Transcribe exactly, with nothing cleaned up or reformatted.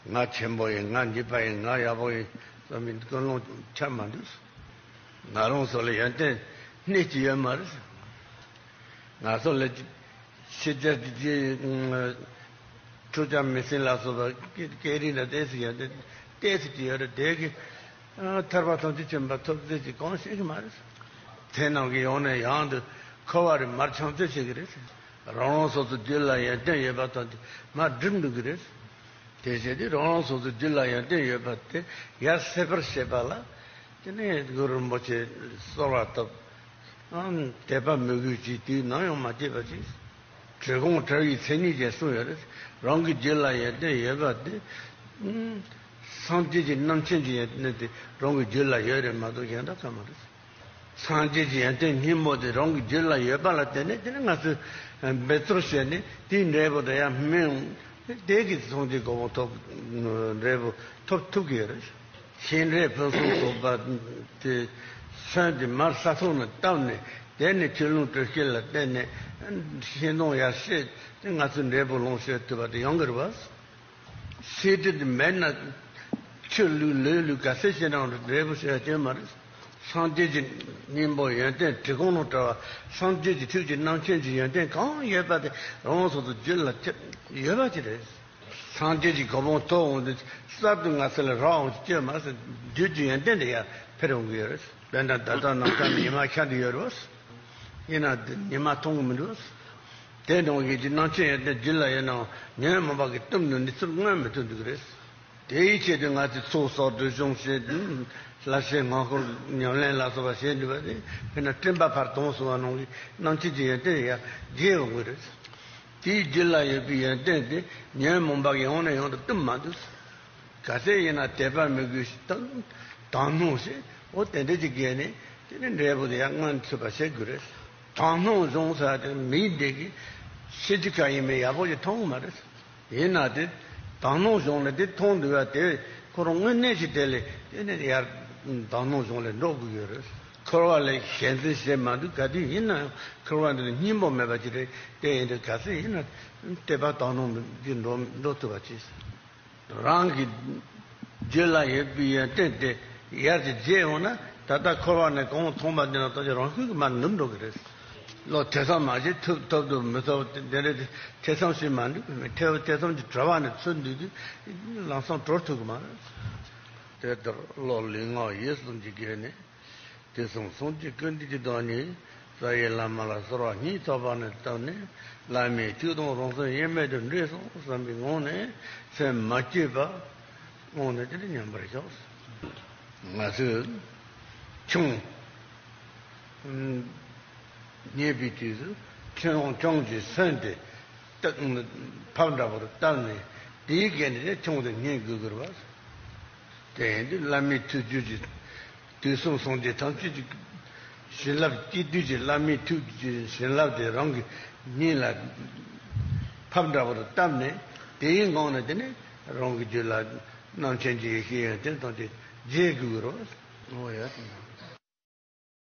ང་ཆེན་པོ་ཡིན། ང་འཇིགས་པ་ཡིན། ང་ཡག་པོ་ཡིན་བསམ་པའི་ཀུན་སློང་ཆགས་མ་འདུག་ང་རང་ཚོ་ལ་ཡོན་ཏན་སྣེ་གཅིག་ཡོད་མ་རེད། ང་ཚོ་ལ་ཕྱི་རྒྱལ་གྱི་ཕྲུ་གུ་མི་སེར་ལ་སོགས་པ་སྐད་རིགས་ལ་ཏོག་ཙམ་ཡོན་ཏན་ཏོག་ཙམ་ཅིག་ཡོད་རེད། དེ་གི་ཐར་པ་ཐམས་ཅད་མཁྱེན་པ་ཐོབ་ཚད་ཅིག་གང་ཤེས་ཀྱི་མ་རེད། དེ་རྣམས་ཀྱིས་ཡང་ནས་ཡང་དུ་འཁོར་བ་རེ་མར་འཁྱམས་ཚུལ་བྱེད་ཀྱི་རེད། རང་རང་སོ་སོའི་རྒྱུད་ལ་ཡོན་ཏན་ཡོད་པ་དང་དེ་མར་སྒྲིབ་འགྲོ་གི་རེད། དེ་བྱས་ཏེ་རང་རང་སོ་སོའི་རྒྱུད་ལ་ཡོན་ཏན་ཡོད་པ་དེ་ཡར་སེལ་བར་བྱེད་པ་ལ། དེ་ནས་གུ་རུ་རིན་པོ་ཆེ་གསོལ་བ་བཏབ། ཨང་། དད་པ་མོས་གུས་ཀྱིས་དུས་ནམ་ཡང་མ་སྐྱེས་པ་ཅིག་དྲི་གུང་བྲལ་བའི་མཚན་ཉིད་ཅེས་གསུངས་ཡོད་རེད། རང་གི་རྒྱུད་ལ་ཡོན་ཏན་ཡོད་པ་དེ། ཨང་། སངས་རྒྱས་ཀྱི་རྣམ་མཁྱེན་གྱི་ཡོན་ཏན་དེ་རང་གི་རྒྱུད་ལ་ཡོད་རེད་མ་གཏོགས་གཞན་དག་ཙམ་མ་རེད། སངས་རྒྱས་ཀྱི་ཡོན་ཏན་སྙིང་པོ་དེ་རང་གི་རྒྱུད་ལ་ཡོད་པ་ལ་བརྟེན་ནས་དེ་ནི་ང་ཚོས་འབད་རྩོལ་བྱས་ནས་དེའི་འབྲས་བུ་དེ་ཡང་སྨིན། དེ་གིས་སངས་རྒྱས་གོ་འཕང་ཐོབ། འབྲས་བུ་ཐོབ་ཐུབ་ཀྱི་ཡོད་རེད། ཤིང་འབྲས་ཕུན་སུམ་ཚོགས་པ་དེ་སོན་དེ་མར་ས་ཐོག་ནས་བཏབ་ནས། དེ་ནས་ཆུ་ཀླུང་དྲོད་སྐྱེད་ལ་བརྟེན་ནས་ཤིང་སྡོང་ཡར་བཤད་དེ་ང་ཚོས་འབྲས་བུ་ལོངས་སྤྱོད་ཐུབ་པ་དེ་ཡོང་གི་རེད་པ། ཤེས་སྒྲིབ་དེ་མེད་ན། ཆུ་བླུགས་ལུད་བླུགས་ག་ཚད་བྱས་ནའང་འབྲས་བུ་ཞེ་དྲག་སྐྱེ་མ་རེད། སངས་རྒྱས་ཀྱི་སྙིང་པོ་ཡོན་ཏན་དྲི་གུང་དང་བྲལ་བ། སངས་རྒྱས་ཀྱི་ཐུགས་ཀྱི་རྣམ་མཁྱེན་གྱི་ཡོན་ཏན་གང་ཡོད་པ་དེ་རང་སོ་སོའི་རྒྱུད་ལ་ཡོད་པ་ཅིག་རེད། སངས་རྒྱས་ཀྱི་གོ་འཕང་ཐོབ་འོང་དུས་གསར་དུ་ང་ཚོ་ལ་རག་འོང་སྐྱེ་མ་ཟད་རྒྱུད་ཀྱི་ཡོན་ཏན་དེ་ཡང་འཕེལ་འོང་གི་ཡོད་རེད། དཔེར་ན་ད་ལྟ་ནམ་མཁའ་ཉི་མ་ཤར་དུ་ཡོད་རེད། ཡིན་ན་དེ་ཉི་མ་མཐོང་གི་མི་འདུག་དེ་འདྲ་བའི་ཀྱི་རྣམ་མཁྱེན་ཡོན་ཏན་རྒྱུད་ལ་ཡོད་ནའང་ཉོན་མོངས་པ་གིས་གཏུམ་ནས་ནུས་ཚུལ་མངོན་མི་ཐུབ་འདུག་གི་རེད། དེའི་ཆེད་དུ་ང་ཚོས་ཚོགས་གསོག་སྒྲིབ་སྦྱོང་བྱེད། བསླབ་བྱའི་ངང་ཁུར་ཉམས་ལེན་ལ་སོགས་པ་བྱེད་འདུག་པ་དེ་དཔེར་ན་སྤྲིན་པ་ཕར་ལྡང་སོང་བ་ནང་གི་རྣམ་མཁྱེན་གྱི་ཡོན་ཏན་ཡང་རྒྱས་འོང་གི་རེད། དེའི་རྒྱུད་ལ་ཡོད་པའི་ཡོན་ཏན་དེ་ཉོན་མོངས་པ་གིས་ཡང་ནས་ཡང་དུ་གཏུམ་མ་འདུག་ག་ཚད་ཡིན་ན་དད་པ་མོས་གུས་དང་དག་སྣང་ཞེས་འོ་དེ་འདྲ་ཅིག་བརྒྱབ་ནས་དེ་ནི་འབྲས་བུ་དེ་ཡང་མངོན་ཐུབ་པ་བྱེད་དགོས་རེད། དག་སྣང་སྦྱོང་ཟེར་བ་དེ་མིའི་འདི་གི་ཤེས་རྒྱུ་ག་ཡིན་མིན་ཡག་པོ་ཞིག་མཐོང་གི་མ་རེད། ཡིན་ན་དེ་དག་སྣང་སྦྱོང་ལ་དེ་མཐོང་འདུག་པ་དེ་ཁོ་རང་དངོས་གནས་ཤིག་དེ་ལས་དེ་ནི་ཡར་དག་སྣང་སྦྱོང་ལ་འགྲོ་དགོས་ཡོད་རེད། འཁོར་བ་ལས་གཞན་འཛིན་བྱེད་མ་འདུག་ག་དུས་ཡིན་ན་ཡང་འཁོར་བ་འདི་ལ་སྙིང་པོ་མེད་པ་ཅིག་རེད། དེ་ཡིན་དུས་ག་ཚད་ཡིན་ན་དད་པ་དག་སྣང་གིས་འགྲོ་འགྲོ་ཐུབ་པ་ཅིག་རང་གི་རྒྱུད་ལ་ཡོད་པའི་ཡོན་ཏན་དེ་ཡར་གྱི་རྒྱས་འོང་ན་ད་ལྟ་འཁོར་བ་ནས་གང་མཐོང་པ་འདི་ན་ད་ཅི་རང་ཤུགས་ཀྱིས་མར་ནུབ་འགྲོ་གི་རེད། བློ་ཐེ་ཚོམ་མ་བྱེད། ཐུབ་ཐུབ་འདུག་མི་ཐུབ་དེ་འདྲ་ཐེ་ཚོམ་བྱེད་མ་འདུག་ཐེ་ཐེ་ཚོམ་གྱི་བྲལ་བ་ནས་ཚུར་འདུས་དུས་ལམ་སང་གྲོལ་ཐུབ་ཀྱི་མ་རེད། དེ་ལྟར་བློ་ལུས་ངག་ཡིད་གསུམ་གྱི་སྒོ་ནས། དུས་གསུམ་སངས་རྒྱས་ཀུན་འདུས་ཀྱི་བདག་ཉིད་རྩ་བའི་བླ་མ་ལ་གསོལ་བ་སྙིང་ཐག་པ་ནས་བཏབ་ནས་བླ་མའི་ཐུགས་དང་རང་སེམས་དབྱེར་མེད་དུ་འདྲེས་སོང་བསམ་པའི་ངང་ནས་སེམས་མ་བསྐྱོད་པ་ངང་ནས་དེ་ནས་མཉམ་པར་བཞག་ང་ཚོས་ཆང་ཉལ་བའི་དུས་སུ་ཆང་ཆང་གི་སོན་དེ་ཕབ་འདྲ་པོར་བཏབ་ནས་དེའི་སྒོ་ནས་ཆང་དེ་ཉལ་དགོས་དགོས་པ། དེ་ཡིན་དུས་བླ་མའི་ཐུགས་རྒྱུད་ཀྱི་དུས་གསུམ་སངས་རྒྱས་ཐམས་ཅད་ཀྱི་བྱིན་རླབས་སྐྱེ་དུས་ཀྱི་བླ་མའི་ཐུགས་ཀྱི་བྱིན་རླབས་དེ་རང་གི་སྙིང་ལ་ཕབ་འདྲ་པོར་བཏབ་ནས་དེའི་ངང་ནས་དེ་ནས་རང་གི་རྒྱུད་ལ་རྣམ་མཁྱེན་གྱི་ཡེ་ཤེས་ཡོན་ཏན་ཐམས་ཅད་རྒྱས་དགོས་ཀྱི་རེད། འོ་ཡ།